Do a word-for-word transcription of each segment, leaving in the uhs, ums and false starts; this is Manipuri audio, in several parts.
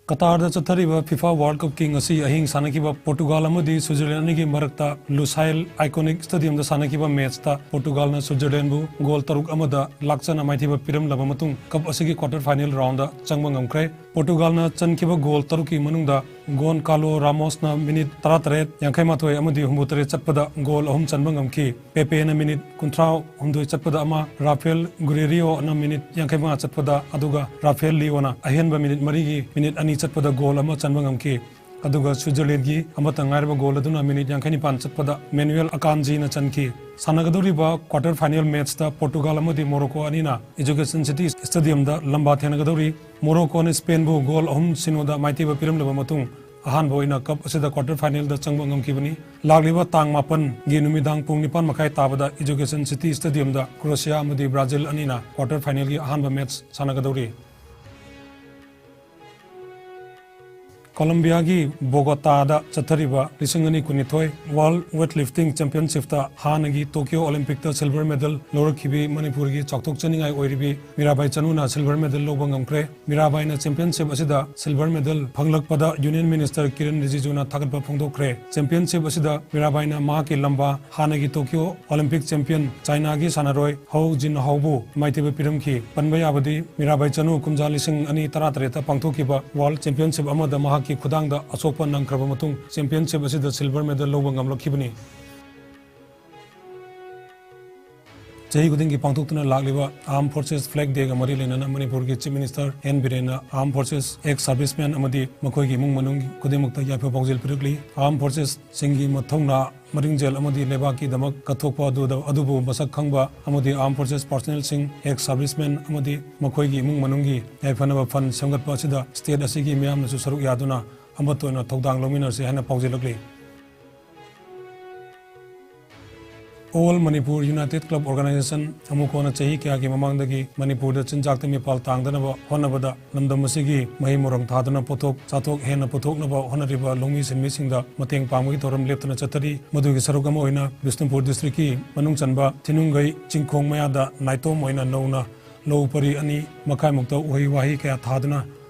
ꯀꯇꯥꯔꯗ ꯆꯠꯊꯔꯤꯕ FIFA World Cupꯀꯤ ꯉꯁꯤ ꯑꯍꯤꯡ ꯁꯥꯟꯅꯈꯤꯕ ꯄꯣꯔꯇꯨꯒꯥꯜ ꯑꯃꯗꯤ ꯁ꯭ꯋꯤꯖꯔꯂꯦꯟ ꯑꯅꯤꯒꯤ ꯃꯔꯛꯇ ꯂꯨꯁꯥꯏꯜ ꯑꯥꯏꯀꯣꯅꯤꯛ ꯁ꯭ꯇꯦꯗꯤꯌꯝꯗ ꯁꯥꯟꯅꯈꯤꯕ ꯃꯦꯆꯇ ꯄꯣꯔꯇꯨꯒꯥꯜꯅ ꯁ꯭ꯋꯤꯖꯔꯂꯦꯟꯕꯨ ꯒꯣꯜ ꯇꯔꯨꯛ ꯑꯃꯗ ꯂꯥꯛꯆꯅ ꯃꯥꯏꯊꯤꯕ ꯄꯤꯔꯝꯂꯕ ꯃꯇꯨꯡ ꯀꯞ ꯑꯁꯤꯒꯤ ꯀ꯭ꯋꯥꯇꯔ ꯐꯥꯏꯅꯦꯜ ꯔꯥꯎꯟꯗ ꯆꯪꯕ ꯉꯝꯈ꯭ꯔꯦ꯫ ꯄꯣꯔꯇꯨꯒꯥꯜꯅ ꯆꯟꯈꯤꯕ ꯒꯣꯜ ꯇꯔꯨꯛꯀꯤ ꯃꯅꯨꯡꯗ ꯒꯣꯟ ꯀꯥꯂꯣ ꯔꯥꯃꯣꯁꯅ ꯃꯤꯅꯤꯠ ꯇꯔꯥꯇꯔꯦꯠ, ꯌꯥꯡꯈꯩ ꯃꯥꯊꯣꯏ ꯑꯃꯗꯤ ꯍꯨꯝꯐꯨ ꯇꯔꯦꯠ ꯆꯠꯄꯗ ꯒꯣꯜ ꯑꯍꯨꯝ ꯆꯟꯕ ꯉꯝꯈꯤ꯫ ꯄꯦꯄꯦꯅ ꯃꯤꯅꯤꯠ ꯀꯨꯟꯊ꯭ꯔꯥ ꯍꯨꯝꯗꯣꯏ ꯆꯠꯄꯗ ꯑꯃ, ꯔꯥꯐꯦꯜ ꯒꯨꯔꯦꯔꯤꯌꯣꯅ ꯃꯤꯅꯤꯠ ꯌꯥꯡꯈꯩ ꯃꯉꯥ ꯆꯠꯄꯗ, ꯑꯗꯨꯒ ꯔꯥꯐꯦꯜ ꯂꯤꯑꯣꯅ ꯑꯍꯦꯟꯕ ꯃꯤꯅꯤꯠ ꯃꯔꯤꯒꯤ ꯃꯤꯅꯤꯠ ꯑꯅꯤ ꯆꯠꯄꯗ ꯒꯣꯜ ꯑꯃ ꯆꯟꯕ ꯉꯝꯈꯤ꯫ ꯑꯗꯨꯒ ꯁ꯭ꯋꯤꯖꯔꯂꯦꯟꯒꯤ ꯑꯃꯠꯇ ꯉꯥꯏꯔꯕ ꯒꯣꯜ ꯑꯗꯨꯅ ꯃꯤꯅꯤꯠ ꯌꯥꯡꯈꯩ ꯅꯤꯄꯥꯟ ꯆꯠꯄꯗ ꯃꯦꯅꯨꯑꯦꯜ ꯑꯀꯥꯟꯖꯤꯅ ꯆꯟꯈꯤ꯫ ꯁꯥꯟꯅꯒꯗꯧꯔꯤꯕ ꯀ꯭ꯋꯥꯇꯔ ꯐꯥꯏꯅꯦꯜ ꯃꯦꯆꯇ ꯄꯣꯔꯇꯨꯒꯥꯜ ꯑꯃꯗꯤ ꯃꯣꯔꯣꯀꯣ ꯑꯅꯤꯅ ꯏꯖꯨꯀꯦꯁꯟ ꯁꯤꯇꯤ ꯁ꯭ꯇꯦꯗꯤꯌꯝꯗ ꯂꯝꯕꯥ ꯊꯦꯡꯅꯒꯗꯧꯔꯤ꯫ ꯃꯣꯔꯣꯀꯣꯅ ꯁ꯭ꯄꯦꯟꯕꯨ ꯒꯣꯜ ꯑꯍꯨꯝ ꯁꯤꯅꯣꯗ ꯃꯥꯏꯊꯤꯕ ꯄꯤꯔꯝꯂꯕ ꯃꯇꯨꯡ, ꯑꯍꯥꯟꯕ ꯑꯣꯏꯅ ꯀꯞ ꯑꯁꯤꯗ ꯀ꯭ꯋꯥꯇꯔ ꯐꯥꯏꯅꯦꯜꯗ ꯆꯪꯕ ꯉꯝꯈꯤꯕꯅꯤ꯫ ꯂꯥꯛꯂꯤꯕ ꯇꯥꯡ ꯃꯥꯄꯟꯒꯤ ꯅꯨꯃꯤꯗꯥꯡ ꯄꯨꯡ ꯅꯤꯄꯥꯟ ꯃꯈꯥꯏ ꯇꯥꯕꯗ ꯏꯖꯨꯀꯦꯁꯟ ꯁꯤꯇꯤ ꯁ꯭ꯇꯦꯗꯤꯌꯝꯗ ꯀ꯭ꯔꯣꯑꯦꯁꯤꯌꯥ ꯑꯃꯗꯤ ꯕ꯭ꯔꯥꯖꯤꯜ ꯑꯅꯤꯅ ꯀ꯭ꯋꯥꯇꯔ ꯐꯥꯏꯅꯦꯜꯒꯤ ꯑꯍꯥꯟꯕ ꯃꯦꯆ ꯁꯥꯟꯅꯒꯗꯧꯔꯤ꯫ ꯀꯣꯂꯝꯕꯤꯌꯥꯒꯤ ꯕꯣꯒꯣꯇꯥꯗ ꯆꯠꯊꯔꯤꯕ ꯂꯤꯁꯤꯡ ꯑꯅꯤ ꯀꯨꯟꯅꯤꯊꯣꯏ World Weightlifting Championshipꯇ ꯍꯥꯟꯅꯒꯤ ꯇꯣꯀꯤꯌꯣ ꯑꯣꯂꯤꯝꯄꯤꯛꯇ ꯁꯤꯜꯚꯔ ꯃꯦꯗꯜ ꯂꯧꯔꯛꯈꯤꯕꯤ ꯃꯅꯤꯄꯨꯔꯒꯤ ꯆꯥꯎꯊꯣꯛꯆꯅꯤꯡꯉꯥꯏ ꯑꯣꯏꯔꯤꯕꯤ ꯃꯤꯔꯥꯕꯥꯏ ꯆꯅꯨꯅ ꯁꯤꯜꯚꯔ ꯃꯦꯗꯜ ꯂꯧꯕ ꯉꯝꯈ꯭ꯔꯦ꯫ ꯃꯤꯔꯥꯕꯥꯏꯅ ꯆꯦꯝꯄꯤꯌꯟꯁꯤꯞ ꯑꯁꯤꯗ ꯁꯤꯜꯚꯔ ꯃꯦꯗꯜ ꯐꯪꯂꯛꯄꯗ ꯌꯨꯅꯤꯌꯟ ꯃꯤꯅꯤꯁꯇꯔ ꯀꯤꯔꯟ ꯔꯤꯖꯤꯖꯨꯅ ꯊꯥꯒꯠꯄ ꯐꯣꯡꯗꯣꯛꯈ꯭ꯔꯦ꯫ ꯆꯦꯝꯄꯤꯌꯟꯁꯤꯞ ꯑꯁꯤꯗ ꯃꯤꯔꯥꯕꯥꯏꯅ ꯃꯍꯥꯛꯀꯤ ꯂꯝꯕꯥ ꯍꯥꯟꯅꯒꯤ ꯇꯣꯀꯤꯌꯣ ꯑꯣꯂꯤꯝꯄꯤꯛ ꯆꯦꯝꯄꯤꯌꯟ ꯆꯥꯏꯅꯥꯒꯤ ꯁꯥꯟꯅꯔꯣꯏ ꯍꯧ ꯖꯤꯟꯍꯥꯎꯕꯨ ꯃꯥꯏꯊꯤꯕ ꯄꯤꯔꯝꯈꯤ꯫ ꯄꯟꯕ ꯌꯥꯕꯗꯤ ꯃꯤꯔꯥꯕꯥꯏ ꯆꯅꯨ ꯀꯨꯝꯖꯥ ꯂꯤꯁꯤꯡ ꯑꯅꯤ ꯇꯔꯥꯇꯔꯦꯠꯇ ꯄꯥꯡꯊꯣꯛꯈꯤꯕ ꯋꯥꯔꯜꯗ ꯆꯦꯝꯄꯤꯌꯟꯁꯤꯞ ꯑꯃꯗ ꯃꯍꯥꯛꯀꯤ ꯈꯨꯗꯥꯡꯗ ꯑꯁꯣꯛꯄ ꯅꯪꯈ꯭ꯔꯕ ꯃꯇꯨꯡ ꯆꯦꯝꯄꯤꯌꯟꯁꯤꯞ ꯑꯁꯤꯗ ꯁꯤꯜꯚꯔ ꯃꯦꯗꯜ ꯂꯧꯕ ꯉꯝꯂꯛꯈꯤꯕꯅꯤ꯫ ꯆꯍꯤ ꯈꯨꯗꯤꯡꯒꯤ ꯄꯥꯡꯊꯣꯛꯇꯨꯅ ꯂꯥꯛꯂꯤꯕ Armed Forces Flag Dayꯒ ꯃꯔꯤ ꯂꯩꯅꯅ ꯃꯅꯤꯄꯨꯔꯒꯤ Chief Minister ꯑꯦꯟ ꯕꯤꯔꯦꯟꯅ Armed Forces ex servicemen ꯑꯃꯗꯤ ꯃꯈꯣꯏꯒꯤ ꯏꯃꯨꯡ ꯃꯅꯨꯡ ꯈꯨꯗꯤꯡꯃꯛꯇ ꯌꯥꯏꯐ ꯄꯥꯎꯖꯦꯜ ꯄꯤꯔꯛꯂꯤ꯫ Armed Forcesꯁꯤꯡꯒꯤ ꯃꯊꯧꯅꯥ, ꯃꯔꯤꯡꯖꯦꯜ ꯑꯃꯗꯤ ꯂꯩꯕꯥꯛꯀꯤꯗꯃꯛ ꯀꯠꯊꯣꯛꯄ ꯑꯗꯨꯗ, ꯑꯗꯨꯕꯨ ꯃꯁꯛ ꯈꯪꯕ ꯑꯃꯗꯤ Armed Forces personnelꯁꯤꯡ, ex servicemen ꯑꯃꯗꯤ ꯃꯈꯣꯏꯒꯤ ꯏꯃꯨꯡ ꯃꯅꯨꯡꯒꯤ ꯌꯥꯏꯐꯅꯕ fund ꯁꯦꯝꯒꯠꯄ ꯑꯁꯤꯗ state ꯑꯁꯤꯒꯤ ꯃꯤꯌꯥꯝꯅꯁꯨ ꯁꯔꯨꯛ ꯌꯥꯗꯨꯅ ꯑꯃꯠꯇ ꯑꯣꯏꯅ ꯊꯧꯗꯥꯡ ꯂꯧꯃꯤꯟꯅꯁꯤ ꯍꯥꯏꯅ ꯄꯥꯎꯖꯦꯜꯂꯛꯂꯤ꯫ All Manipur United Club Organisation, ꯑꯃꯨꯀꯣꯅ ꯆꯍꯤ ꯀꯌꯥꯒꯤ ꯃꯃꯥꯡꯗꯒꯤ ꯃꯅꯤꯄꯨꯔꯗ ꯆꯤꯟꯖꯥꯛꯇ ꯃꯤꯄꯥꯜ ꯇꯥꯡꯗꯅꯕ ꯍꯣꯠꯅꯕꯗ ꯂꯝꯗꯝ ꯑꯁꯤꯒꯤ ꯃꯍꯩ ꯃꯔꯣꯡ ꯊꯥꯗꯨꯅ ꯄꯣꯠꯊꯣꯛ ꯆꯥꯊꯣꯛ ꯍꯦꯟꯅ ꯄꯨꯊꯣꯛꯅꯕ ꯍꯣꯠꯅꯔꯤꯕ ꯂꯧꯃꯤ ꯁꯤꯟꯃꯤꯁꯤꯡꯗ ꯃꯇꯦꯡ ꯄꯥꯡꯕꯒꯤ ꯊꯧꯔꯝ ꯂꯦꯞꯇꯅ ꯆꯠꯊꯔꯤ꯫ ꯃꯗꯨꯒꯤ ꯁꯔꯨꯛ ꯑꯃ ꯑꯣꯏꯅ ꯕꯤꯁꯅꯨꯄꯨꯔ districtꯀꯤ ꯃꯅꯨꯡ ꯆꯟꯕ ꯊꯤꯅꯨꯡꯒꯩ ꯆꯤꯡꯈꯣꯡ ꯃꯌꯥꯗ ꯅꯥꯏꯇꯣꯝ ꯑꯣꯏꯅ ꯅꯧꯅ ꯂꯧ ꯄꯔꯤ ꯑꯅꯤ ꯃꯈꯥꯏꯃꯨꯛꯇ ꯎꯍꯩ ꯋꯥꯍꯩ ꯀꯌꯥ ꯊꯥꯗꯨꯅ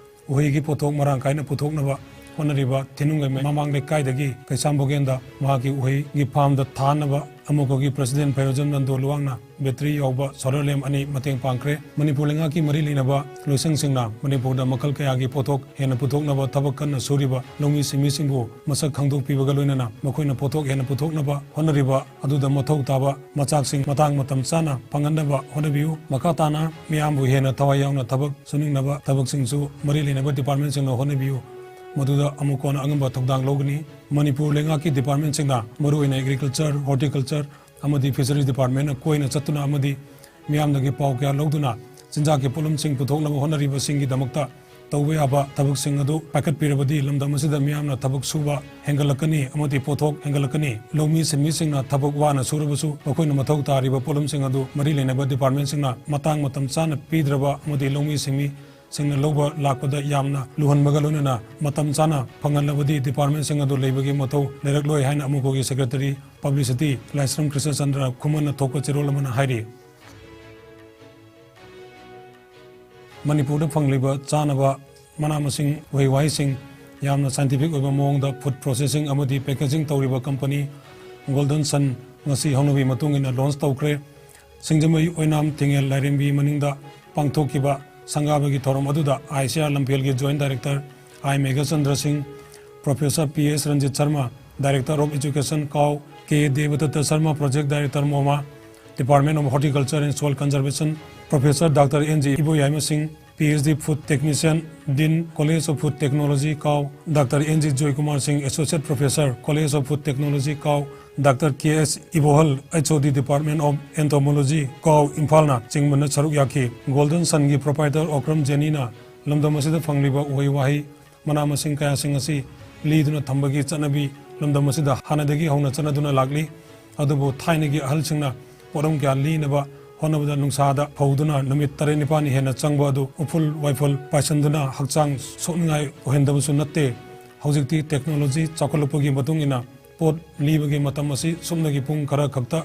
ꯎꯍꯩꯒꯤ ꯄꯣꯠꯊꯣꯛ ꯃꯔꯥꯡ ꯀꯥꯏꯅ ꯄꯨꯊꯣꯛꯅꯕ ꯍꯣꯠꯅꯔꯤꯕ ꯊꯤꯅꯨꯡꯒꯩ ꯃꯃꯥꯡ ꯂꯩꯀꯥꯏꯗꯒꯤ ꯀꯩꯁꯥꯝ ꯕꯣꯒꯦꯟꯗ ꯃꯍꯥꯛꯀꯤ ꯎꯍꯩꯒꯤ ꯐꯥꯔꯝꯗ ꯊꯥꯅꯕ ꯑꯃꯨꯛꯀꯒꯤ ꯄ꯭ꯔꯁꯤꯗꯦꯟ ꯐꯩꯔꯣꯖꯝ ꯅꯟꯗꯣ ꯂꯨꯋꯥꯡꯅ ꯕꯦꯇ꯭ꯔꯤ ꯌꯥꯎꯕ ꯁꯣꯂꯔ ꯂꯦꯝꯞ ꯑꯅꯤ ꯃꯇꯦꯡ ꯄꯥꯡꯈ꯭ꯔꯦ꯫ ꯃꯅꯤꯄꯨꯔ ꯂꯩꯉꯥꯛꯀꯤ ꯃꯔꯤ ꯂꯩꯅꯕ ꯂꯣꯏꯁꯪꯁꯤꯡꯅ ꯃꯅꯤꯄꯨꯔꯗ ꯃꯈꯜ ꯀꯌꯥꯒꯤ ꯄꯣꯠꯊꯣꯛ ꯍꯦꯟꯅ ꯄꯨꯊꯣꯛꯅꯕ ꯊꯕꯛ ꯀꯟꯅ ꯁꯨꯔꯤꯕ ꯂꯧꯃꯤ ꯁꯤꯟꯃꯤꯁꯤꯡꯕꯨ ꯃꯁꯛ ꯈꯪꯗꯣꯛꯄꯤꯕꯒ ꯂꯣꯏꯅꯅ ꯃꯈꯣꯏꯅ ꯄꯣꯠꯊꯣꯛ ꯍꯦꯟꯅ ꯄꯨꯊꯣꯛꯅꯕ ꯍꯣꯠꯅꯔꯤꯕ ꯑꯗꯨꯗ ꯃꯊꯧ ꯇꯥꯕ ꯃꯆꯥꯛꯁꯤꯡ ꯃꯇꯥꯡ ꯃꯇꯝ ꯆꯥꯅ ꯐꯪꯍꯟꯅꯕ ꯍꯣꯠꯅꯕꯤꯌꯨ꯫ ꯃꯈꯥ ꯇꯥꯅ ꯃꯤꯌꯥꯝꯕꯨ ꯍꯦꯟꯅ ꯊꯋꯥꯏ ꯌꯥꯎꯅ ꯊꯕꯛ ꯁꯨꯅꯤꯡꯅꯕ ꯊꯕꯛꯁꯤꯡꯁꯨ ꯃꯔꯤ ꯂꯩꯅꯕ ꯗꯤꯄꯥꯔꯠꯃꯦꯟꯁꯤꯡꯅ ꯍꯣꯠꯅꯕꯤꯌꯨ꯫ ꯃꯗꯨꯗ ꯑꯃꯨꯛ ꯀꯣꯟꯅ ꯑꯉꯝꯕ ꯊꯧꯗꯥꯡ ꯂꯧꯒꯅꯤ꯫ ꯃꯅꯤꯄꯨꯔ ꯂꯩꯉꯥꯛꯀꯤ ꯗꯤꯄꯥꯔꯠꯃꯦꯟꯁꯤꯡꯅ ꯃꯔꯨꯑꯣꯏꯅ ꯑꯦꯒ꯭ꯔꯤꯀꯜꯆꯔ, ꯍꯣꯔꯇꯤꯀꯜꯆꯔ ꯑꯃꯗꯤ ꯐꯤꯁꯔꯤ ꯗꯤꯄꯥꯔꯠꯃꯦꯟꯅ ꯀꯣꯏꯅ ꯆꯠꯇꯨꯅ ꯑꯃꯗꯤ ꯃꯤꯌꯥꯝꯗꯒꯤ ꯄꯥꯎ ꯀꯌꯥ ꯂꯧꯗꯨꯅ ꯆꯤꯟꯖꯥꯛꯀꯤ ꯄꯣꯠꯂꯝꯁꯤꯡ ꯄꯨꯊꯣꯛꯅꯕ ꯍꯣꯠꯅꯔꯤꯕꯁꯤꯡꯒꯤꯗꯃꯛꯇ ꯇꯧꯕ ꯌꯥꯕ ꯊꯕꯛꯁꯤꯡ ꯑꯗꯨ ꯄꯥꯏꯈꯠꯄꯤꯔꯕꯗꯤ ꯂꯝꯗꯝ ꯑꯁꯤꯗ ꯃꯤꯌꯥꯝꯅ ꯊꯕꯛ ꯁꯨꯕ ꯍꯦꯟꯒꯠꯂꯛꯀꯅꯤ ꯑꯃꯗꯤ ꯄꯣꯠꯊꯣꯛ ꯍꯦꯟꯒꯠꯂꯛꯀꯅꯤ꯫ ꯂꯧꯃꯤ ꯁꯤꯟꯃꯤꯁꯤꯡꯅ ꯊꯕꯛ ꯋꯥꯅ ꯁꯨꯔꯕꯁꯨ ꯃꯈꯣꯏꯅ ꯃꯊꯧ ꯇꯥꯔꯤꯕ ꯄꯣꯠꯂꯝꯁꯤꯡ ꯑꯗꯨ ꯃꯔꯤ ꯂꯩꯅꯕ ꯗꯤꯄꯥꯔꯠꯃꯦꯟꯁꯤꯡꯅ ꯃꯇꯥꯡ ꯃꯇꯝ ꯆꯥꯅ ꯄꯤꯗ꯭ꯔꯕ ꯑꯃꯗꯤ ꯂꯧꯃꯤ ꯁꯤꯟꯃꯤꯁꯤꯡꯅ ꯂꯧꯕ ꯂꯥꯛꯄꯗ ꯌꯥꯝꯅ ꯂꯨꯍꯟꯕꯒ ꯂꯣꯏꯅꯅ ꯃꯇꯝ ꯆꯥꯅ ꯐꯪꯍꯜꯂꯕꯗꯤ ꯗꯤꯄꯥꯔꯠꯃꯦꯟꯁꯤꯡ ꯑꯗꯨ ꯂꯩꯕꯒꯤ ꯃꯊꯧ ꯂꯩꯔꯛꯂꯣꯏ ꯍꯥꯏꯅ ꯑꯃꯨꯛꯀꯒꯤ ꯁꯦꯀ꯭ꯔꯦꯇꯔꯤ ꯄꯕ꯭ꯂꯤꯁꯤꯇꯤ ꯂꯥꯏꯁ꯭ꯔꯝ ꯀ꯭ꯔꯤꯁꯅꯆꯟꯗ꯭ꯔ ꯈꯨꯃꯟꯅ ꯊꯣꯛꯄ ꯆꯦꯔꯣꯜ ꯑꯃꯅ ꯍꯥꯏꯔꯤ꯫ ꯃꯅꯤꯄꯨꯔꯗ ꯐꯪꯂꯤꯕ ꯆꯥꯅꯕ ꯃꯅꯥ ꯃꯁꯤꯡ, ꯎꯍꯩ ꯋꯥꯍꯩꯁꯤꯡ ꯌꯥꯝꯅ ꯁꯥꯏꯟꯇꯤꯐꯤꯛ ꯑꯣꯏꯕ ꯃꯑꯣꯡꯗ ꯐꯨꯗ ꯄ꯭ꯔꯣꯁꯦꯁꯤꯡ ꯑꯃꯗꯤ ꯄꯦꯀꯦꯖꯤꯡ ꯇꯧꯔꯤꯕ ꯀꯝꯄꯅꯤ ꯒꯣꯜꯗꯟ ꯁꯟ ꯉꯁꯤ ꯍꯧꯅꯕꯤ ꯃꯇꯨꯡ ꯏꯟꯅ ꯂꯣꯟꯆ ꯇꯧꯈ꯭ꯔꯦ꯫ ꯁꯤꯡꯖꯃꯩ ꯑꯣꯏꯅꯥꯝ ꯊꯤꯡꯉꯦꯜ ꯂꯥꯏꯔꯦꯝꯕꯤ ꯃꯅꯤꯡꯗ ꯄꯥꯡꯊꯣꯛꯈꯤꯕ ꯁꯪꯒꯥꯕꯒꯤ ꯊꯧꯔꯝ ꯑꯗꯨꯗ ꯑꯥꯏ ꯁꯤ ꯑꯥꯔ ꯂꯝꯐꯦꯜꯒꯤ joint director I Meghachandra Singh, professor P S Ranjit Sharma, director of education CAU K Debdatta Sharma, project director ꯃꯣꯃꯥ, department of horticulture and soil conservation, professor doctor N G Iboyaima Singh, P H D food technician, dean, college of food technology CAU, doctor N G Joykumar Singh, associate professor, college of food technology CAU, doctor K S Ibohal, H O D department of entomology ꯀꯥꯎ, ꯏꯝꯐꯥꯜꯅ ꯆꯤꯡꯕꯅ ꯁꯔꯨꯛ ꯌꯥꯈꯤ꯫ ꯒꯣꯜꯗꯟ ꯁꯟꯒꯤ ꯄ꯭ꯔꯣꯄꯥꯏꯇꯔ ꯑꯣꯀ꯭ꯔꯝ ꯖꯦꯅꯤꯅ ꯂꯝꯗꯝ ꯑꯁꯤꯗ ꯐꯪꯂꯤꯕ ꯎꯍꯩ ꯋꯥꯍꯩ, ꯃꯅꯥ ꯃꯁꯤꯡ ꯀꯌꯥꯁꯤꯡ ꯑꯁꯤ ꯂꯤꯗꯨꯅ ꯊꯝꯕꯒꯤ ꯆꯠꯅꯕꯤ ꯂꯝꯗꯝ ꯑꯁꯤꯗ ꯍꯥꯟꯅꯗꯒꯤ ꯍꯧꯅ ꯆꯠꯅꯗꯨꯅ ꯂꯥꯛꯂꯤ꯫ ꯑꯗꯨꯕꯨ ꯊꯥꯏꯅꯒꯤ ꯑꯍꯜꯁꯤꯡꯅ ꯄꯣꯠꯂꯝ ꯀꯌꯥ ꯂꯤꯅꯕ ꯍꯣꯠꯅꯕꯗ ꯅꯨꯡꯁꯥꯗ ꯐꯧꯗꯨꯅ ꯅꯨꯃꯤꯠ ꯇꯔꯦꯠ ꯅꯤꯄꯥꯜꯅꯤ ꯍꯦꯟꯅ ꯆꯪꯕ ꯑꯗꯨ ꯎꯐꯨꯜ ꯋꯥꯏꯐꯨꯜ ꯄꯥꯏꯁꯟꯗꯨꯅ ꯍꯛꯆꯥꯡ ꯁꯣꯛꯅꯤꯡꯉꯥꯏ ꯑꯣꯏꯍꯟꯗꯕꯁꯨ ꯅꯠꯇꯦ꯫ ꯍꯧꯖꯤꯛꯇꯤ ꯇꯦꯛꯅꯣꯂꯣꯖꯤ ꯆꯥꯎꯈꯠꯂꯛꯄꯒꯤ ꯃꯇꯨꯡ ꯏꯟꯅ ꯄꯣꯠ ꯂꯤꯕꯒꯤ ꯃꯇꯝ ꯑꯁꯤ ꯁꯨꯞꯅꯒꯤ ꯄꯨꯡ ꯈꯔ ꯈꯛꯇ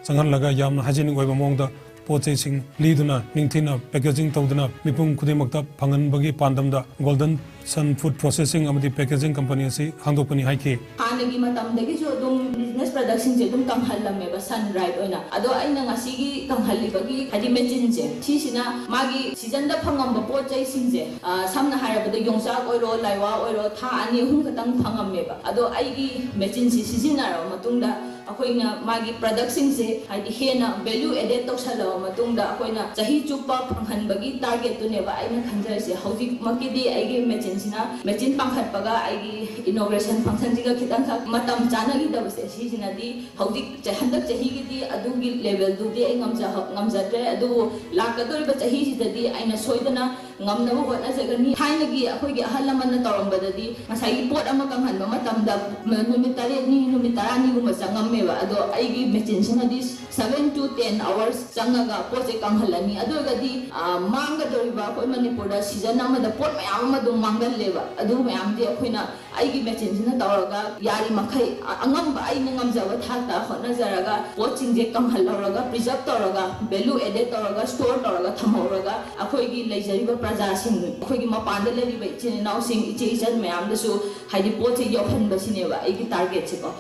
ꯆꯪꯍꯜꯂꯒ ꯌꯥꯝꯅ ꯍꯥꯏꯖꯤꯅꯤꯛ ꯑꯣꯏꯕ ꯃꯑꯣꯡꯗ ꯄꯣꯠ ꯆꯩꯁꯤꯡ ꯂꯤꯗꯨꯅ ꯅꯤꯡꯊꯤꯅ packaging ꯇꯧꯗꯨꯅ ꯃꯤꯄꯨꯝ ꯈꯨꯗꯤꯡꯃꯛꯇ ꯐꯪꯍꯟꯕꯒꯤ ꯄꯥꯟꯗꯝꯗ Golden Sun Food Processing ꯑꯃꯗꯤ Packaging Company ꯑꯁꯤ ꯍꯥꯡꯗꯣꯛꯄꯅꯤ ꯍꯥꯏꯈꯤ꯫ ꯍꯥꯟꯅꯒꯤ ꯃꯇꯝꯗꯒꯤꯁꯨ ꯑꯗꯨꯝ business product ꯁꯤꯡꯁꯦ ꯑꯗꯨꯝ ꯀꯪꯍꯜꯂꯝꯃꯦꯕ, sun dried ꯑꯣꯏꯅ꯫ ꯑꯗꯣ ꯑꯩꯅ ꯉꯁꯤꯒꯤ ꯀꯪꯍꯜꯂꯤꯕꯒꯤ ꯍꯥꯏꯗꯤ machine ꯁꯦ, ꯁꯤꯁꯤꯅ ꯃꯥꯒꯤ season ꯗ ꯐꯪꯉꯝꯕ ꯄꯣꯠ ꯆꯩꯁꯤꯡꯁꯦ, ꯑ, ꯁꯝꯅ ꯍꯥꯏꯔꯕꯗ ꯌꯣꯡꯆꯥꯛ ꯑꯣꯏꯔꯣ, ꯂꯥꯏꯋꯥ ꯑꯣꯏꯔꯣ, ꯊꯥ ꯑꯅꯤ ꯑꯍꯨꯝ ꯈꯛꯇꯪ ꯐꯪꯉꯝꯃꯦꯕ꯫ ꯑꯗꯣ ꯑꯩꯒꯤ machine ꯁꯤ ꯁꯤꯖꯤꯟꯅꯔꯕ ꯃꯇꯨꯡꯗ ꯑꯩꯈꯣꯏꯅ ꯃꯥꯒꯤ product ꯁꯤꯡꯁꯦ ꯍꯥꯏꯗꯤ ꯍꯦꯟꯅ value added ꯇꯧꯁꯜꯂꯕ ꯃꯇꯨꯡꯗ ꯑꯩꯈꯣꯏꯅ ꯆꯍꯤ ꯆꯨꯞꯄ ꯐꯪꯍꯟꯕꯒꯤ target ꯇꯨꯅꯦꯕ ꯑꯩꯅ ꯈꯟꯖꯔꯤꯁꯦ꯫ ꯍꯧꯖꯤꯛꯃꯛꯀꯤꯗꯤ ꯑꯩꯒꯤ machine ꯁꯤꯅ, machine ꯄꯥꯡꯈꯠꯄꯒ ꯑꯩꯒꯤ inauguration function ꯁꯤꯒ ꯈꯤꯇꯪꯈꯛ ꯃꯇꯝ ꯆꯥꯅꯈꯤꯗꯕꯁꯦ, ꯁꯤꯁꯤꯅꯗꯤ ꯍꯧꯖꯤꯛ ꯆ-, ꯍꯟꯗꯛ ꯆꯍꯤꯒꯤꯗꯤ ꯑꯗꯨꯒꯤ level ꯗꯨꯗꯤ ꯑꯩ ꯉꯝꯖ-, ꯉꯝꯖꯗ꯭ꯔꯦ꯫ ꯑꯗꯨꯕꯨ ꯂꯥꯛꯀꯗꯧꯔꯤꯕ ꯆꯍꯤꯁꯤꯗꯗꯤ ꯑꯩꯅ ꯁꯣꯏꯗꯅ ꯉꯝꯅꯕ ꯍꯣꯠꯅꯖꯒꯅꯤ꯫ ꯊꯥꯏꯅꯒꯤ ꯑꯩꯈꯣꯏꯒꯤ ꯑꯍꯜ ꯂꯃꯟꯅ ꯇꯧꯔꯝꯕꯗꯗꯤ ꯉꯁꯥꯏꯒꯤ ꯄꯣꯠ ꯑꯃ ꯀꯪꯍꯟꯕ ꯃꯇꯝꯗ ꯅꯨꯃꯤꯠ ꯇꯔꯦꯠꯅꯤ, ꯅꯨꯃꯤꯠ ꯇꯔꯥꯅꯤꯒꯨꯝꯕ ꯆꯪꯉꯝꯃꯦꯕ꯫ ꯑꯗꯣ ꯑꯩꯒꯤ machine ꯁꯤꯅꯗꯤ seven to ten hours ꯆꯪꯉꯒ ꯄꯣꯠꯁꯦ ꯀꯪꯍꯜꯂꯅꯤ꯫ ꯑꯗꯨ ꯑꯣꯏꯔꯒꯗꯤ, ꯑ, ꯃꯥꯡꯒꯗꯧꯔꯤꯕ ꯑꯩꯈꯣꯏ ꯃꯅꯤꯄꯨꯔꯗ season ꯑꯃꯗ ꯄꯣꯠ ꯃꯌꯥꯝ ꯑꯃ ꯑꯗꯨꯝ ꯃꯥꯡꯒꯜꯂꯦꯕ꯫ ꯑꯗꯨ ꯃꯌꯥꯝꯗꯤ ꯑꯩꯈꯣꯏꯅ ꯑꯩꯒꯤ machine ꯁꯤꯅ ꯇꯧꯔꯒ ꯌꯥꯔꯤꯃꯈꯩ ꯑ-, ꯑꯉꯝꯕ ꯑꯩꯅ ꯉꯝꯖꯕ ꯊꯥꯛꯇ ꯍꯣꯠꯅꯖꯔꯒ ꯄꯣꯠꯁꯤꯡꯁꯦ ꯀꯪꯍꯜꯍꯧꯔꯒ, preserve ꯇꯧꯔꯒ, value added ꯇꯧꯔꯒ, store ꯇꯧꯔꯒ ꯊꯝꯍꯧꯔꯒ ꯑꯩꯈꯣꯏꯒꯤ ꯂꯩꯖꯔꯤꯕ ꯄ꯭ꯔꯖꯥꯁꯤꯡ, ꯑꯩꯈꯣꯏꯒꯤ ꯃꯄꯥꯟꯗ ꯂꯩꯔꯤꯕ ꯏꯆꯤꯟ ꯏꯅꯥꯎꯁꯤꯡ, ꯏꯆꯦ ꯏꯆꯟ ꯃꯌꯥꯝꯗꯁꯨ ꯍꯥꯏꯗꯤ ꯄꯣꯠꯁꯦ ꯌꯧꯍꯟꯕꯁꯤꯅꯦꯕ ꯑꯩꯒꯤ target ꯁꯦꯀꯣ꯫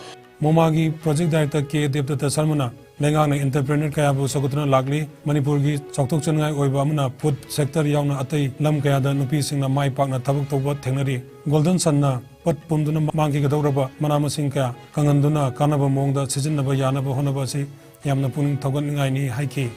ꯃꯣꯃꯥꯒꯤ project director ꯀꯦ ꯗꯦꯕꯗꯠꯇ ꯁꯔꯃꯅ ꯂꯩꯉꯥꯛꯅ entrepreneur ꯀꯌꯥꯕꯨ ꯁꯧꯒꯠꯇꯨꯅ ꯂꯥꯛꯂꯤ꯫ ꯃꯅꯤꯄꯨꯔꯒꯤ ꯆꯥꯎꯊꯣꯛꯆꯅꯤꯡꯉꯥꯏ ꯑꯣꯏꯕ ꯑꯃꯅ food sector ꯌꯥꯎꯅ ꯑꯇꯩ ꯂꯝ ꯀꯌꯥꯗ ꯅꯨꯄꯤꯁꯤꯡꯅ ꯃꯥꯏ ꯄꯥꯛꯅ ꯊꯕꯛ ꯇꯧꯕ ꯊꯦꯡꯅꯔꯤ꯫ Golden Sun ꯅ ꯄꯠ ꯄꯨꯝꯗꯨꯅ ꯃꯥꯡꯈꯤꯒꯗꯧꯔꯕ ꯃꯅꯥ ꯃꯁꯤꯡ ꯀꯌꯥ ꯀꯪꯍꯟꯗꯨꯅ ꯀꯥꯟꯅꯕ ꯃꯑꯣꯡꯗ ꯁꯤꯖꯤꯟꯅꯕ ꯌꯥꯅꯕ ꯍꯣꯠꯅꯕ ꯑꯁꯤ ꯌꯥꯝꯅ ꯄꯨꯛꯅꯤꯡ ꯊꯧꯒꯠꯅꯤꯡꯉꯥꯏꯅꯤ ꯍꯥꯏꯈꯤ꯫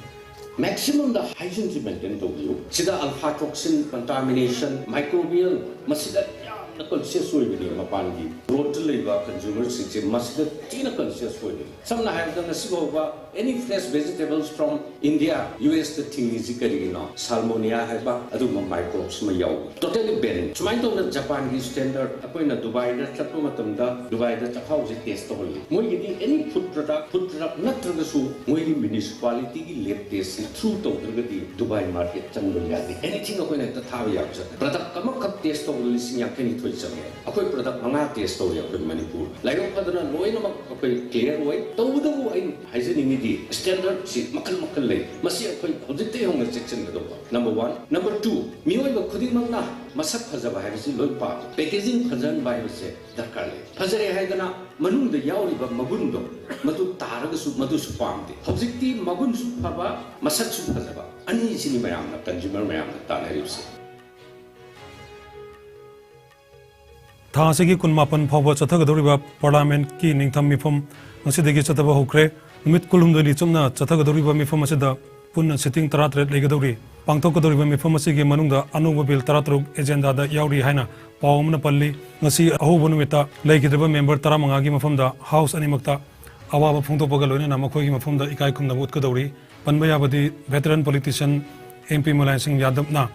Maximum ꯗ hygiene ꯁꯤ maintain ꯇꯧꯕꯤꯌꯨ꯫ ꯁꯤꯗ aflatoxin, contamination, microbial, ꯃꯁꯤꯗ ꯌꯥꯝꯅ conscious ꯑꯣꯏꯕꯅꯤ꯫ ꯃꯄꯥꯟꯒꯤ road ꯇ ꯂꯩꯕ consumer ꯁꯤꯡꯁꯦ ꯃꯁꯤꯗ ꯊꯤꯅ conscious ꯑꯣꯏꯕꯅꯤ꯫ ꯁꯝꯅ ꯍꯥꯏꯔꯕꯗ ꯉꯁꯤ ꯐꯥꯎꯕ any fresh vegetables from India, U S ꯇ ꯊꯤꯡꯉꯤꯁꯤ ꯀꯔꯤꯒꯤꯅꯣ? Salmonella ꯍꯥꯏꯕ ꯑꯗꯨꯒꯨꯝꯕ microbes ꯑꯃ ꯌꯥꯎꯕ꯫ Totally ban꯫ ꯁꯨꯃꯥꯏꯅ ꯇꯧꯗꯅ ꯖꯄꯥꯟꯒꯤ standard, ꯑꯩꯈꯣꯏꯅ ꯗꯨꯕꯥꯏꯗ ꯆꯠꯄ ꯃꯇꯝꯗ ꯗꯨꯕꯥꯏꯗ ꯆꯥꯛꯈꯥꯎꯁꯦ test ꯇꯧꯍꯜꯂꯤ꯫ ꯃꯣꯏꯒꯤꯗꯤ any food product, food product ꯅꯠꯇ꯭ꯔꯒꯁꯨ ꯃꯣꯏꯒꯤ municipality ꯒꯤ lab test ꯁꯤ through ꯇꯧꯗ꯭ꯔꯒꯗꯤ ꯗꯨꯕꯥꯏ market ꯆꯪꯕ ꯌꯥꯗꯦ꯫ Anything ꯑꯩꯈꯣꯏꯅ ꯍꯦꯛꯇ ꯊꯥꯕ ꯌꯥꯕ ꯅꯠꯇꯦ꯫ Product ꯑꯃꯈꯛ test ꯇꯧꯕꯗ ꯂꯤꯁꯤꯡ ꯌꯥꯡꯈꯩ ꯅꯤꯐꯨ ꯑꯩꯈꯣꯏ ꯆꯪꯉꯦ꯫ ꯑꯩꯈꯣꯏ ꯄ꯭ꯔꯗꯛ ꯃꯉꯥ ꯇꯦꯁ ꯇꯧꯔꯦ ꯑꯩꯈꯣꯏ ꯃꯅꯤꯄꯨꯔ꯫ ꯂꯥꯏꯕꯛ ꯐꯗꯅ ꯂꯣꯏꯅꯃꯛ ꯑꯩꯈꯣꯏ ꯀ꯭ꯂꯤꯌꯥꯔ ꯑꯣꯏ꯫ ꯇꯧꯕꯇꯕꯨ ꯑꯩ ꯍꯥꯏꯖꯅꯤꯡꯉꯤꯗꯤ ꯁ꯭ꯇꯦꯟꯗꯔꯗꯁꯤ ꯃꯈꯜ ꯃꯈꯜ ꯂꯩ꯫ ꯃꯁꯤ ꯑꯩꯈꯣꯏ ꯍꯧꯖꯤꯛꯇꯩ ꯍꯧꯅ ꯆꯦꯛꯁꯤꯟꯒꯗꯧꯕ꯫ Number one. ꯅꯝꯕꯔ ꯇꯨ, ꯃꯤꯑꯣꯏꯕ ꯈꯨꯗꯤꯡꯃꯛꯅ ꯃꯁꯛ ꯐꯖꯕ ꯍꯥꯏꯕꯁꯤ ꯂꯣꯏ ꯄꯥꯝꯃꯤ꯫ ꯄꯦꯀꯦꯖꯤꯡ ꯐꯖꯍꯟꯕ ꯍꯥꯏꯕꯁꯦ ꯗꯔꯀꯥꯔ ꯂꯩ꯫ ꯐꯖꯔꯦ ꯍꯥꯏꯗꯅ ꯃꯅꯨꯡꯗ ꯌꯥꯎꯔꯤꯕ ꯃꯒꯨꯟꯗꯣ, ꯃꯗꯨ ꯇꯥꯔꯒꯁꯨ ꯃꯗꯨꯁꯨ ꯄꯥꯝꯗꯦ꯫ ꯍꯧꯖꯤꯛꯇꯤ ꯃꯒꯨꯟꯁꯨ ꯐꯕ, ꯃꯁꯛꯁꯨ ꯐꯖꯕ, ꯑꯅꯤꯁꯤꯅꯤ ꯃꯌꯥꯝꯅ, ꯀꯟꯖꯨꯃꯔ ꯃꯌꯥꯝꯅ ꯇꯥꯟꯅꯔꯤꯕꯁꯦ꯫ ꯊꯥ ꯑꯁꯤꯒꯤ ꯀꯨꯟꯃꯥꯄꯟ ꯐꯥꯎꯕ ꯆꯠꯊꯒꯗꯧꯔꯤꯕ ꯄꯥꯔꯂꯥꯃꯦꯟꯠꯀꯤ ꯅꯤꯡꯊꯝ ꯃꯤꯐꯝ ꯉꯁꯤꯗꯒꯤ ꯆꯠꯊꯕ ꯍꯧꯈ꯭ꯔꯦ꯫ ꯅꯨꯃꯤꯠ ꯀꯨꯟꯍꯨꯝꯗꯣꯏꯅꯤ ꯆꯨꯞꯅ ꯆꯠꯊꯒꯗꯧꯔꯤꯕ ꯃꯤꯐꯝ ꯑꯁꯤꯗ ꯄꯨꯟꯅ ꯁꯤꯇꯤꯡ ꯇꯔꯥꯇꯔꯦꯠ ꯂꯩꯒꯗꯧꯔꯤ꯫ ꯄꯥꯡꯊꯣꯛꯀꯗꯧꯔꯤꯕ ꯃꯤꯐꯝ ꯑꯁꯤꯒꯤ ꯃꯅꯨꯡꯗ ꯑꯅꯧꯕ ꯕꯤꯜ ꯇꯔꯥꯇꯔꯨꯛ ꯑꯦꯖꯦꯟꯗꯥꯗ ꯌꯥꯎꯔꯤ ꯍꯥꯏꯅ ꯄꯥꯎ ꯑꯃꯅ ꯄꯜꯂꯤ꯫ ꯉꯁꯤ ꯑꯍꯧꯕ ꯅꯨꯃꯤꯠꯇ ꯂꯩꯈꯤꯗ꯭ꯔꯕ ꯃꯦꯝꯕꯔ ꯇꯔꯥꯃꯉꯥꯒꯤ ꯃꯐꯝꯗ ꯍꯥꯎꯁ ꯑꯅꯤꯃꯛꯇ ꯑꯋꯥꯕ ꯐꯣꯡꯗꯣꯛꯄꯒ ꯂꯣꯏꯅꯅ ꯃꯈꯣꯏꯒꯤ ꯃꯐꯝꯗ ꯏꯀꯥꯏ ꯈꯨꯝꯅꯕ ꯎꯠꯀꯗꯧꯔꯤ꯫ ꯄꯟꯕ ꯌꯥꯕꯗꯤ ꯚꯦꯇꯔꯟ ꯄꯣꯂꯤꯇꯤꯁꯤꯌꯟ ꯑꯦꯝ ꯄꯤ ꯃꯨꯂꯥꯌꯝ ꯁꯤꯡ ꯌꯥꯗꯕꯅ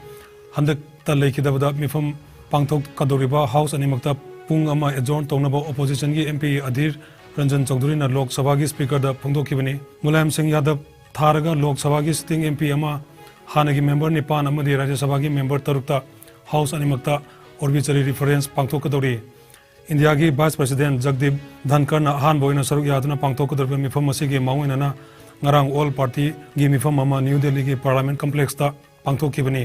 ꯍꯟꯗꯛꯇ ꯂꯩꯈꯤꯗꯕꯗ ꯃꯤꯐꯝ ꯄꯥꯡꯊꯣꯛꯀꯗꯧꯔꯤꯕ ꯍꯥꯎꯁ ꯑꯅꯤꯃꯛꯇ ꯄꯨꯡ ꯑꯃ ꯑꯦꯗꯖꯣꯔꯟ ꯇꯧꯅꯕ ꯑꯣꯄꯣꯖꯤꯁꯟꯒꯤ ꯑꯦꯝ ꯄꯤ ꯑꯙꯤꯔ ꯔꯟꯖꯟ ꯆꯧꯙꯨꯔꯤꯅ ꯂꯣꯛ ꯁꯚꯥꯒꯤ ꯁ꯭ꯄꯤꯀꯔꯗ ꯐꯣꯡꯗꯣꯛꯈꯤꯕꯅꯤ꯫ ꯃꯨꯂꯥꯌꯝ ꯁꯤꯡ ꯌꯥꯗꯕ ꯊꯥꯔꯒ ꯂꯣꯛ ꯁꯚꯥꯒꯤ ꯁꯤꯇꯤꯡ ꯑꯦꯝ ꯄꯤ ꯑꯃ ꯍꯥꯟꯅꯒꯤ ꯃꯦꯝꯕꯔ ꯅꯤꯄꯥꯟ ꯑꯃꯗꯤ ꯔꯥꯖ꯭ꯌ ꯁꯚꯥꯒꯤ ꯃꯦꯝꯕꯔ ꯇꯔꯨꯛꯇ ꯍꯥꯎꯁ ꯑꯅꯤꯃꯛꯇ ꯑꯣꯔꯕꯤꯆꯔꯤ ꯔꯤꯐꯔꯦꯟꯁ ꯄꯥꯡꯊꯣꯛꯀꯗꯧꯔꯤ꯫ ꯏꯟꯗꯤꯌꯥꯒꯤ ꯚꯥꯏꯁ ꯄ꯭ꯔꯁꯤꯗꯦꯟꯠ ꯖꯒꯗꯤꯞ ꯙꯟꯀꯔꯅ ꯑꯍꯥꯟꯕ ꯑꯣꯏꯅ ꯁꯔꯨꯛ ꯌꯥꯗꯨꯅ ꯄꯥꯡꯊꯣꯛꯀꯗꯧꯔꯤꯕ ꯃꯤꯐꯝ ꯑꯁꯤꯒꯤ ꯃꯥꯡꯑꯣꯏꯅꯅ ꯉꯔꯥꯡ ꯑꯣꯜ ꯄꯥꯔꯇꯤꯒꯤ ꯃꯤꯐꯝ ꯑꯃ ꯅ꯭ꯌꯨ ꯗꯦꯜꯂꯤꯒꯤ ꯄꯥꯔꯂꯥꯃꯦꯟꯠ ꯀꯝꯄ꯭ꯂꯦꯛꯁꯇ ꯄꯥꯡꯊꯣꯛꯈꯤꯕꯅꯤ꯫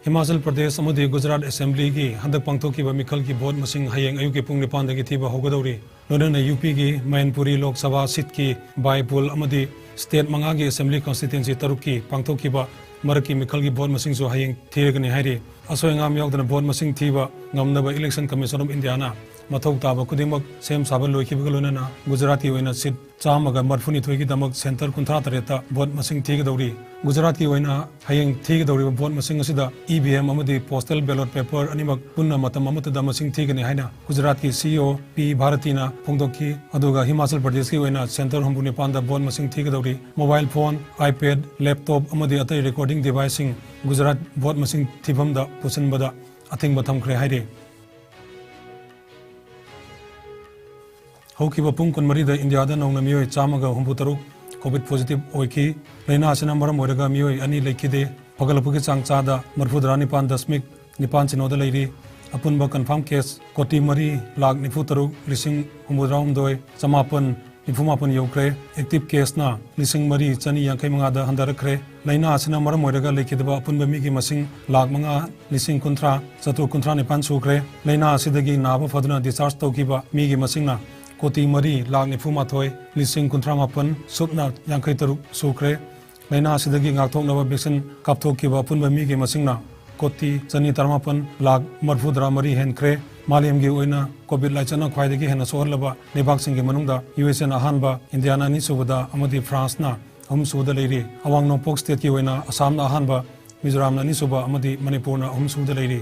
ꯍꯤꯃꯥꯆꯜ ꯄ꯭ꯔꯗꯦꯁ ꯑꯃꯗꯤ ꯒꯨꯖꯔꯥꯠ ꯑꯦꯁꯦꯝꯕ꯭ꯂꯤꯒꯤ ꯍꯟꯗꯛ ꯄꯥꯡꯊꯣꯛꯈꯤꯕ ꯃꯤꯈꯜꯒꯤ ꯚꯣꯠ ꯃꯁꯤꯡ ꯍꯌꯦꯡ ꯑꯌꯨꯛꯀꯤ ꯄꯨꯡ ꯅꯤꯄꯥꯟꯗꯒꯤ ꯊꯤꯕ ꯍꯧꯒꯗꯧꯔꯤ꯫ ꯂꯣꯏꯅꯅ ꯌꯨ ꯄꯤꯒꯤ ꯃꯩꯟꯄꯨꯔꯤ ꯂꯣꯛ ꯁꯚꯥ ꯁꯤꯠꯀꯤ ꯕꯥꯏ ꯄꯣꯜ ꯑꯃꯗꯤ ꯁ꯭ꯇꯦꯠ ꯃꯉꯥꯒꯤ ꯑꯦꯁꯦꯝꯕ꯭ꯂꯤ ꯀꯟꯁꯇꯤꯇ꯭ꯋꯦꯟꯁꯤ ꯇꯔꯨꯛꯀꯤ ꯄꯥꯡꯊꯣꯛꯈꯤꯕ ꯃꯔꯛꯀꯤ ꯃꯤꯈꯜꯒꯤ ꯚꯣꯠ ꯃꯁꯤꯡꯁꯨ ꯍꯌꯦꯡ ꯊꯤꯔꯒꯅꯤ ꯍꯥꯏꯔꯤ꯫ ꯑꯁꯣꯏ ꯑꯉꯥꯝ ꯌꯥꯎꯗꯅ ꯚꯣꯠ ꯃꯁꯤꯡ ꯊꯤꯕ ꯉꯝꯅꯕ ꯏꯂꯦꯛꯁꯟ ꯀꯃꯤꯁꯟ ꯑꯣꯐ ꯏꯟꯗꯤꯌꯥꯅ ꯃꯊꯧ ꯇꯥꯕ ꯈꯨꯗꯤꯡꯃꯛ ꯁꯦꯝ ꯁꯥꯕ ꯂꯣꯏꯈꯤꯕꯒ ꯂꯣꯏꯅꯅ ꯒꯨꯖꯔꯥꯠꯀꯤ ꯑꯣꯏꯅ ꯁꯤꯠ ꯆꯥꯝꯃꯒ ꯃꯔꯤꯐꯨꯅꯤꯊꯣꯏꯒꯤꯗꯃꯛ ꯁꯦꯟꯇꯔ ꯀꯨꯟꯊ꯭ꯔꯥ ꯇꯔꯦꯠꯇ ꯚꯣꯠ ꯃꯁꯤꯡ ꯊꯤꯒꯗꯧꯔꯤ꯫ ꯒꯨꯖꯔꯥꯠꯀꯤ ꯑꯣꯏꯅ ꯍꯌꯦꯡ ꯊꯤꯒꯗꯧꯔꯤꯕ ꯚꯣꯠ ꯃꯁꯤꯡ ꯑꯁꯤꯗ ꯏ ꯚꯤ ꯑꯦꯝ ꯑꯃꯗꯤ ꯄꯣꯁꯇꯦꯜ ꯕꯦꯂꯣꯠ ꯄꯦꯄꯔ ꯑꯅꯤꯃꯛ ꯄꯨꯟꯅ ꯃꯇꯝ ꯑꯃꯠꯇꯗ ꯃꯁꯤꯡ ꯊꯤꯒꯅꯤ ꯍꯥꯏꯅ ꯒꯨꯖꯔꯥꯠꯀꯤ ꯁꯤ ꯏ ꯑꯣ ꯄꯤ ꯚꯥꯔꯇꯤꯅ ꯐꯣꯡꯗꯣꯛꯈꯤ꯫ ꯑꯗꯨꯒ ꯍꯤꯃꯥꯆꯜ ꯄ꯭ꯔꯗꯦꯁꯀꯤ ꯑꯣꯏꯅ ꯁꯦꯟꯇꯔ ꯍꯨꯝꯐꯨ ꯅꯤꯄꯥꯟꯗ ꯚꯣꯠ ꯃꯁꯤꯡ ꯊꯤꯒꯗꯧꯔꯤ꯫ ꯃꯣꯕꯥꯏꯜ ꯐꯣꯟ, ꯑꯥꯏꯄꯦꯗ, ꯂꯦꯞꯇꯣꯞ ꯑꯃꯗꯤ ꯑꯇꯩ ꯔꯦꯀꯣꯔꯗꯤꯡ ꯗꯤꯚꯥꯏꯁꯁꯤꯡ ꯒꯨꯖꯔꯥꯠ ꯚꯣꯠ ꯃꯁꯤꯡ ꯊꯤꯐꯝꯗ ꯄꯨꯁꯤꯟꯕꯗ ꯑꯊꯤꯡꯕ ꯊꯝꯈ꯭ꯔꯦ ꯍꯥꯏꯔꯤ꯫ ꯍꯧꯈꯤꯕ ꯄꯨꯡ ꯀꯨꯟꯃꯔꯤꯗ ꯏꯟꯗꯤꯌꯥꯗ ꯅꯧꯅ ꯃꯤꯑꯣꯏ ꯆꯥꯝꯃꯒ ꯍꯨꯝꯐꯨꯇꯔꯨꯛ ꯀꯣꯚꯤꯗ ꯄꯣꯖꯤꯇꯤꯚ ꯑꯣꯏꯈꯤ꯫ ꯂꯥꯏꯅꯥ ꯑꯁꯤꯅ ꯃꯔꯝ ꯑꯣꯏꯔꯒ ꯃꯤꯑꯣꯏ ꯑꯅꯤ ꯂꯩꯈꯤꯗꯦ꯫ ꯐꯒꯠꯂꯛꯄꯒꯤ ꯆꯥꯡ ꯆꯥꯗ ꯃꯔꯤꯐꯨꯇꯔꯥ ꯅꯤꯄꯥꯟ ꯗꯁꯃꯤꯛ ꯅꯤꯄꯥꯟ ꯁꯤꯅꯣꯗ ꯂꯩꯔꯤ꯫ ꯑꯄꯨꯟꯕ ꯀꯟꯐꯥꯔꯝ ꯀꯦꯁ ꯀꯣꯇꯤ ꯃꯔꯤ ꯂꯥꯛ ꯅꯤꯐꯨ ꯇꯔꯨꯛ ꯂꯤꯁꯤꯡ ꯍꯨꯝꯐꯨꯇꯔꯥ ꯍꯨꯝꯗꯣꯏ ꯆꯃꯥꯄꯟ ꯅꯤꯐꯨ ꯃꯥꯄꯟ ꯌꯧꯈ꯭ꯔꯦ꯫ ꯑꯦꯛꯇꯤꯚ ꯀꯦꯁꯅ ꯂꯤꯁꯤꯡ ꯃꯔꯤ ꯆꯅꯤ ꯌꯥꯡꯈꯩ ꯃꯉꯥꯗ ꯍꯟꯊꯔꯛꯈ꯭ꯔꯦ꯫ ꯂꯥꯏꯅꯥ ꯑꯁꯤꯅ ꯃꯔꯝ ꯑꯣꯏꯔꯒ ꯂꯩꯈꯤꯗꯕ ꯑꯄꯨꯟꯕ ꯃꯤꯒꯤ ꯃꯁꯤꯡ ꯂꯥꯛ ꯃꯉꯥ ꯂꯤꯁꯤꯡ ꯀꯨꯟꯊ꯭ꯔꯥ ꯆꯥꯇ꯭ꯔꯨꯛ ꯀꯨꯟꯊ꯭ꯔꯥ ꯅꯤꯄꯥꯟ ꯁꯨꯈ꯭ꯔꯦ꯫ ꯂꯥꯏꯅꯥ ꯑꯁꯤꯗꯒꯤ ꯅꯥꯕ ꯐꯗꯨꯅ ꯗꯤꯁꯆꯥꯔꯖ ꯇꯧꯈꯤꯕ ꯃꯤꯒꯤ ꯃꯁꯤꯡꯅ ꯀꯣꯇꯤ ꯃꯔꯤ ꯂꯥꯛ ꯅꯤꯐꯨ ꯃꯥꯊꯣꯏ ꯂꯤꯁꯤꯡ ꯀꯨꯟꯊ꯭ꯔꯥ ꯃꯥꯄꯟ ꯁꯨꯞꯅ ꯌꯥꯡꯈꯩ ꯇꯔꯨꯛ ꯁꯨꯈ꯭ꯔꯦ꯫ ꯂꯥꯏꯅꯥ ꯑꯁꯤꯗꯒꯤ ꯉꯥꯛꯊꯣꯛꯅꯕ ꯚꯦꯛꯁꯤꯟ ꯀꯥꯞꯊꯣꯛꯈꯤꯕ ꯑꯄꯨꯟꯕ ꯃꯤꯒꯤ ꯃꯁꯤꯡꯅ ꯀꯣꯇꯤ ꯆꯅꯤ ꯇꯔꯥꯃꯥꯄꯟ ꯂꯥꯛ ꯃꯔꯤꯐꯨꯇꯔꯥ ꯃꯔꯤ ꯍꯦꯟꯈ꯭ꯔꯦ꯫ ꯃꯥꯂꯦꯝꯒꯤ ꯑꯣꯏꯅ ꯀꯣꯚꯤꯗ ꯂꯥꯏꯆꯠꯅ ꯈ꯭ꯋꯥꯏꯗꯒꯤ ꯍꯦꯟꯅ ꯁꯣꯛꯍꯜꯂꯕ ꯂꯩꯕꯥꯛꯁꯤꯡꯒꯤ ꯃꯅꯨꯡꯗ ꯌꯨ ꯑꯦꯁ ꯑꯦꯅ ꯑꯍꯥꯟꯕ, ꯏꯟꯗꯤꯌꯥꯅ ꯑꯅꯤꯁꯨꯕꯗ ꯑꯃꯗꯤ ꯐ꯭ꯔꯥꯟꯁꯅ ꯑꯍꯨꯝꯁꯨꯕꯗ ꯂꯩꯔꯤ꯫ ꯑꯋꯥꯡ ꯅꯣꯡꯄꯣꯛ ꯁ꯭ꯇꯦꯠꯀꯤ ꯑꯣꯏꯅ ꯑꯁꯥꯝꯅ ꯑꯍꯥꯟꯕ, ꯃꯤꯖꯣꯔꯥꯝꯅ ꯑꯅꯤꯁꯨꯕ ꯑꯃꯗꯤ ꯃꯅꯤꯄꯨꯔꯅ ꯑꯍꯨꯝꯁꯨꯕꯗ ꯂꯩꯔꯤ꯫